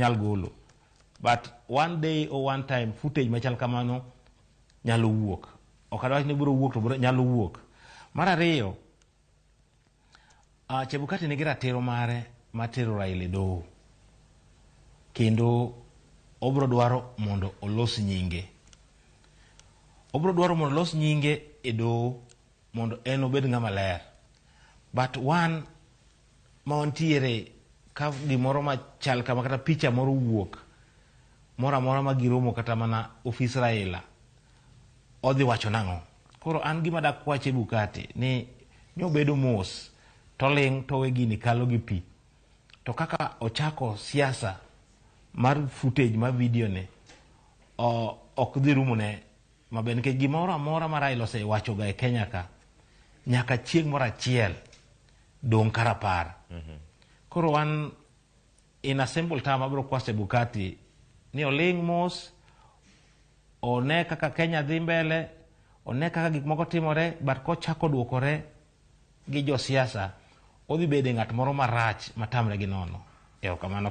nyal golo. But one day or one time footage machal kamano nyalo wuok. Ok adwach ni biro wuok, to biro nyalo wuok. Mar ariyo, Chebukati nigi ratiro mare mar tero Raila e doho. Kendo obiro dwaro mondo olos nyinge. Obiro dwaro mondo olos nyinge e doho mondo en obed ng'ama ler. But wan ma wantiere ka gimoro machal kama kata picha moro wuok moro amora ma giromo kata mana ofis Raila, odhi wacho nang'o? Koro an gima dak kwa Chebukati ni nyobedo mos toling' towe gini kalo gi pi. To kaka ochako siasa mar footage mar video ne ok dhi rumo ne maber, nikech gimoro amora ma Raila osewacho ga e Kenya ka nyaka chieng' moro achiel dong' karapar. Koro wan in a simple term, abiro kwa Chebukati ni oling' mos, one kaka Kenya dhi mbele, one kaka gik moko timore, but kochako duokore gi josiasa, odhi bedo ng'at moro marach matamre gi nono. Erokamano.